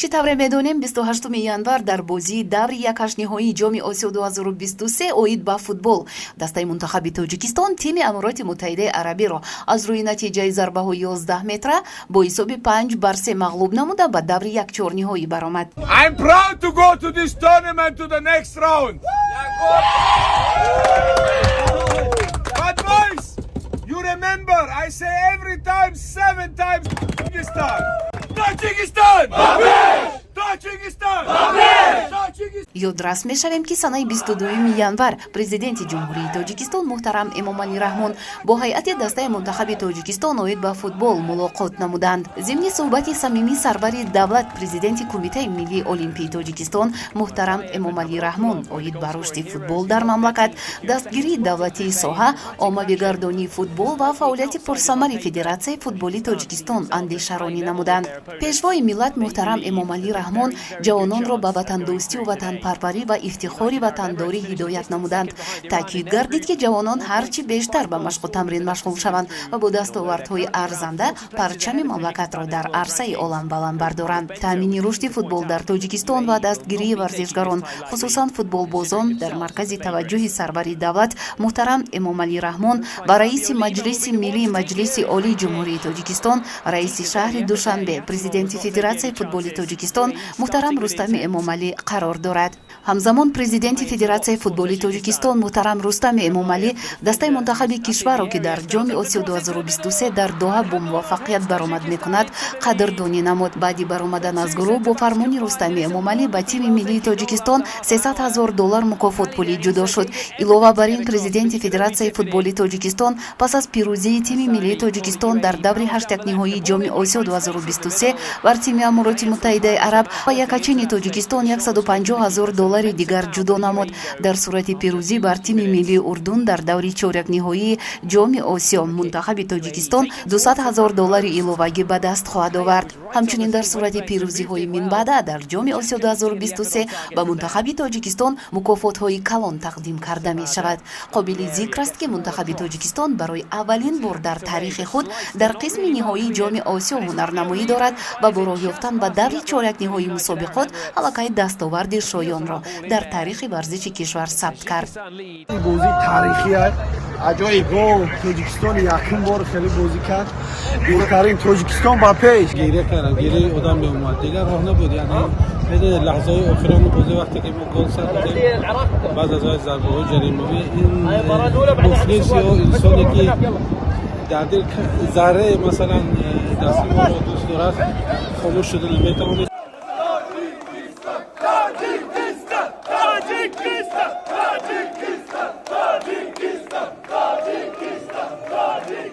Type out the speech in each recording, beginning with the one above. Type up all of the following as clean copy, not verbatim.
Чӣ тавре медонем, 28 январ дар бозии даври якҳаштниҳоии Ҷоми Осиё 2023 оид ба футбол дастаи мунтахаби Тоҷикистон тими Амороти Муттаҳидаи Арабиро аз рӯи натиҷаи зарбаҳои 11 метра бо ҳисоби 5 бар 3 мағлуб намуда, ба даври якчорниҳоӣ баромад. I'm proud to go to this tournament, to the next round. But boys, you remember I say every time, seven times, Tajikistan. Tajikistan! Tajikistan! Tajikistan! Ёдрас мешавем, ки санаи 22 январ Президенти Ҷумҳурии Тоҷикистон муҳтарам Эмомалӣ Раҳмон бо ҳайати дастаи мунтахаби Тоҷикистон оид ба футбол мулоқот намуданд. Зимни суҳбати самимӣ сарвари давлат, Президенти Кумитаи миллии олимпии Тоҷикистон муҳтарам Эмомалӣ Раҳмон оид ба рушди футбол дар мамлакат, дастгирии давлатии соҳа, оммавигардонии футбол ва фаъолияти пурсамари Федератсияи футболи Тоҷикистон андешаронӣ намуданд. Пешвои миллат муҳтарам Эмомалӣ Раҳмон ҷавононро ба ватандӯстию ватанпарварӣ ва ифтихори ватандорӣ ҳидоят намуданд. Таъкид гардид, ки ҷавонон ҳарчи бештар ба машқу тамрин машғул шаванд ва бо дастовардҳои арзанда парчами мамлакатро дар арсаи олам баланд бардоранд. Таъмини рушди футбол дар Тоҷикистон ва дастгирии варзишгарон, хусусан футболбозон, дар маркази таваҷҷӯҳи сарвари давлат муҳтарам Эмомалӣ Раҳмон ва раиси Маҷлиси Миллии Маҷлиси Олии Ҷумҳурии Тоҷикистон, раиси шаҳри Душанбе, Президенти Федератсияи футболи Тоҷикистон муҳтарам Рустами Эмомалӣ қарор дорад. Ҳамзамон Президенти Федератсияи футболи Тоҷикистон муҳтарам Рустами Эмомалӣ дастаи мунтахаби кишварро, ки дар Ҷоми Осиё 2023 дар Доҳа бо муваффақият баромад мекунад, қадрдонӣ намуд. Баъди баромадан аз гурӯҳ бо фармони Рустами Эмомалӣ ба тими миллии Тоҷикистон 300 ҳазор доллар мукофотпулӣ ҷудо шуд. Илова бар ин, Президенти Федератсияи футболи Тоҷикистон пас аз пирӯзии тими миллии Тоҷикистон дар даври ҳаштякниҳоии Ҷоми Осиё 2023 бар тими Амороти Муттаҳидаи Араб ба якачини Тоҷикистон 150 ҳазор доллари дигар ҷудо намуд. Дар сурати пирӯзӣ бар тими миллии Урдун дар даври чорякниҳоии Ҷоми Осиё мунтахаби Тоҷикистон 200 ҳазор доллари иловагӣ ба даст хоҳад овард. Ҳамчунин дар сурати пирӯзиҳои минбаъда дар Ҷоми Осиё 2023 ба мунтахаби Тоҷикистон мукофотҳои калон тақдим карда мешавад. Қобили зикр аст, ки мунтахаби Тоҷикистон барои аввалин бор дар таърихи худ дар қисми ниҳоии Ҷоми Осиё ҳунарнамоӣ дорад ва бо роҳ ёфтан ба даври чорякниҳоии мусобиқот аллакай дастоварди шоёнро дар таърихи варзиши кишвар сабт кард. Бозии таърихия, аҷоиб. Тоҷикистон якум бор хеле бозӣ кард, беҳтарин. Тоҷикистон ба пеш! Гиря кардам, гиряи одам меомад, дигар роҳ набуд. Яъне медонед, лаҳзаҳои охирони бозӣ, вақте ки мо гол сар додем, баъд аз зарбаҳои ҷаримавӣ, ин мухлис ё инсоне, ки дар дил зарраи, масалан, дасти моро дӯст дорад, хомӯш шуда наметавонед. Таджикистан! Таджикистан! Таджикистан! Таджикистан! Таджикистан! Таджикистан!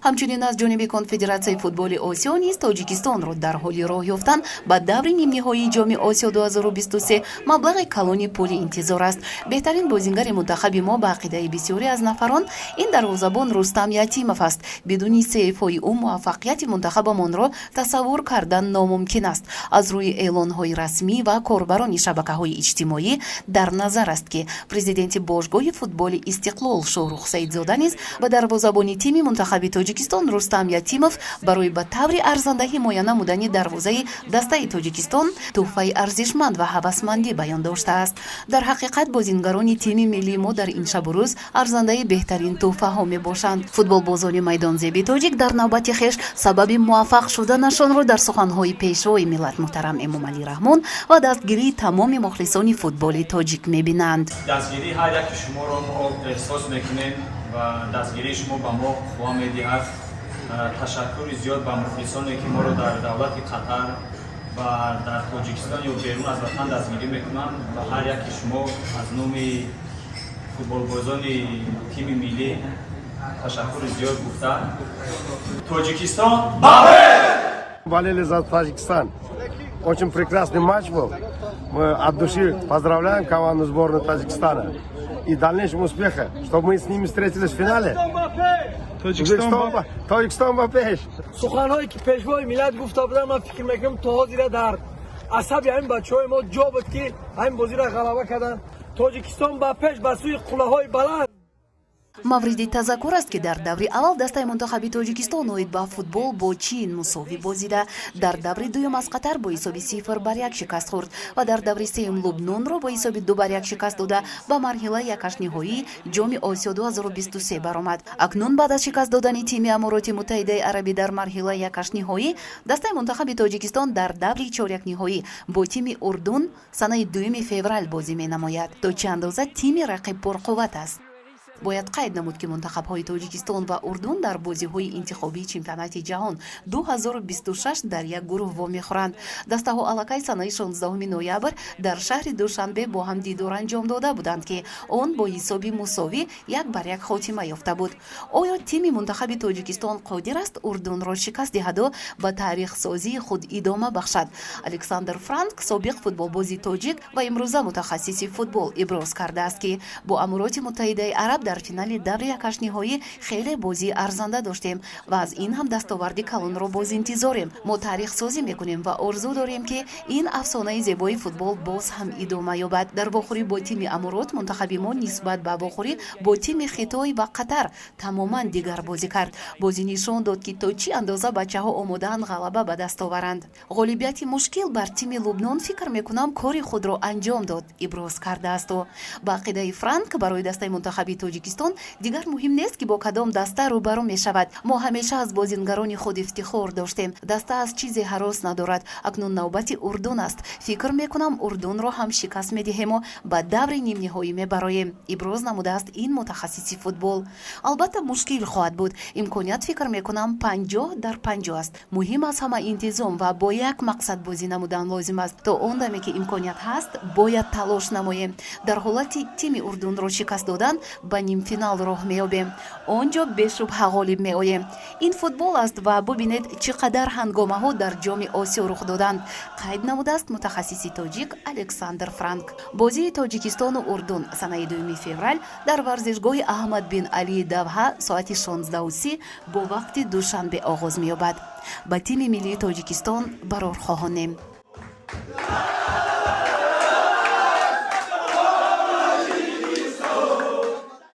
Ҳамчунин аз ҷониби Конфедератсияи футболи Осиё низ Тоҷикистонро дар ҳоли роҳ ёфтан ба даври нимниҳоии Ҷоми Осиё 2023 маблағи калони пулӣ интизор аст. Беҳтарин бозингари мунтахаби мо, ба ақидаи бисёре аз нафарон, ин дарвозабон Рустам Ятимов аст. Бидуни сейвҳои ӯ муваффақияти мунтахабамонро тасаввур кардан номумкин аст. Аз рӯи эълонҳои расмӣ ва корбарони шабакаҳои иҷтимоӣ дар назар аст, ки президенти бошгоҳи футболи «Истиқлол» Шоҳрух Саидзода низ ба дарвозабони тими мунтахаби Тоҷикистон Рустам Ятимов барои ба таври арзанда ҳимоя намудани дарвозаи дастаи Тоҷикистон тӯҳфаи арзишманд ва ҳавасмандӣ баён доштааст. Дар ҳақиқат, бозингарони тими миллии мо дар ин шабу рӯз арзандаи беҳтарин тӯҳфаҳо мебошанд. Футболбозони майдонзеби тоҷик дар навбати хеш сабаби муваффақ шуданашонро дар суханҳои Пешвои миллат муҳтарам Эмомалӣ Раҳмон ва дастгирии тамоми мухлисони футболи тоҷик мебинанд. Дастгирии ҳар яки шуморо мо эҳсос мекунем ва дастгирии шумо ба мо қувва медиҳад. Ташаккури зиёд ба мухлисоне, ки моро дар давлати Қатар ва дар Тоҷикистон ё берун аз ватан дастгирӣ мекунанд. Ба ҳар яки шумо аз номи футболбозони тими миллӣ ташаккури зиёд гуфта, Тоҷикистон ба Болели за Таджикистан. Очень прекрасный матч был. Мы от души поздравляем команду сборной Таджикистана. И дальнейшего успеха, чтобы мы с ними встретились в финале. Тоҷикистон, Тоҷикистон ба пеш! Суханҳое ки Пешвои миллат гуфта буданд, ман фикр мекунам, то ҳозира дар асаби ҳамин бачаҳои мо ҷо буд, ки ҳамин бозиро ғалаба карданд. Тоҷикистон ба пеш, ба сӯи қуллаҳои баланд! Мавриди тазаккур аст, ки дар даври аввал дастаи мунтахаби Тоҷикистон оид ба футбол бо Чин мусовӣ бозида, дар даври дуюм аз Қатар бо ҳисоби 0-1 шикаст хӯрд ва дар даври сеюм Лубнонро бо ҳисоби 2-1 шикаст дода, ба марҳилаи якҳаштниҳоии Ҷоми Осиё 2023 баромад. Акнун баъд аз шикаст додани тими Амороти Муттаҳидаи Арабӣ дар марҳилаи якҳаштниҳоӣ, дастаи мунтахаби Тоҷикистон дар даври чорякниҳоӣ бо тими Урдун санаи 2 феврал бозӣ менамояд. То чӣ андоза тими рақиб пурқувват аст? Бояд қайд намуд, ки мунтахабҳои Тоҷикистон ва Урдун дар бозиҳои интихобии чемпионати ҷаҳон 2026 дар як гурӯҳ вомехӯранд. Дастаҳо аллакай санаи 16 ноябр дар шаҳри Душанбе бо ҳам дидор анҷом дода буданд, ки он бо ҳисоби мусовӣ 1-1 хотима ёфта буд. Оё тими мунтахаби Тоҷикистон қодир аст Урдунро шикаст диҳаду ба таърихсозии худ идома бахшад? Александр Франк, собиқ футболбози тоҷик ва имрӯза мутахассиси футбол, иброз кардааст, ки бо Амороти Муттаҳидаи Араб дар финали даври якҳаштниҳоӣ хеле бозии арзанда доштем ва аз ин ҳам дастоварди калонро боз интизорем. Мо таърихсозӣ мекунем ва орзу дорем, ки ин афсонаи зебои футбол боз ҳам идома ёбад. Дар вохӯрӣ бо тими Аморот мунтахаби мо нисбат ба вохӯрӣ бо тими Хитой ва Қатар тамоман дигар бозӣ кард. Бозӣ нишон дод, ки то чӣ андоза бачаҳо омодаанд ғалаба ба даст оваранд. Ғолибияти мушкил бар тими Лубнон, фикр мекунам, кори худро анҷом дод, иброз кардааст ӯ. Ба ақидаи Франк, барои дастаи мунтахаби Тоҷикистон дигар муҳим нест, ки бо кадом даста рӯбарӯ мешавад. Мо ҳамеша аз бозингарони худ ифтихор доштем. Даста аз чизе ҳарос надорад. Акнун навбати Урдун аст. Фикр мекунам, Урдунро ҳам шикаст медиҳему ба даври нимниҳоӣ мебароем, иброз намудааст ин мутахассиси футбол. Албатта, мушкил хоҳад буд. Имконият, фикр мекунам, 50 дар 50 аст. Муҳим аз ҳама интизом ва бо як мақсад бозӣ намудан лозим аст. То он даме ки имконият ҳаст, бояд талош намоем. Дар ҳолати тими Урдунро шикаст додан, ба нимфинал роҳ меёбем. Он ҷо бешубҳа ғолиб меоем. Ин футбол аст ва бубинед, чӣ қадар ҳангомаҳо дар Ҷоми Осиё рух доданд, қайд намудааст мутахассиси тоҷик Александр Франк. Бозии Тоҷикистону Урдун санаи 2 феврал дар варзишгоҳи Аҳмад бин Алии Давҳа соати 16:30 бо вақти Душанбе оғоз меёбад. Ба тими миллии Тоҷикистон барор хоҳонем.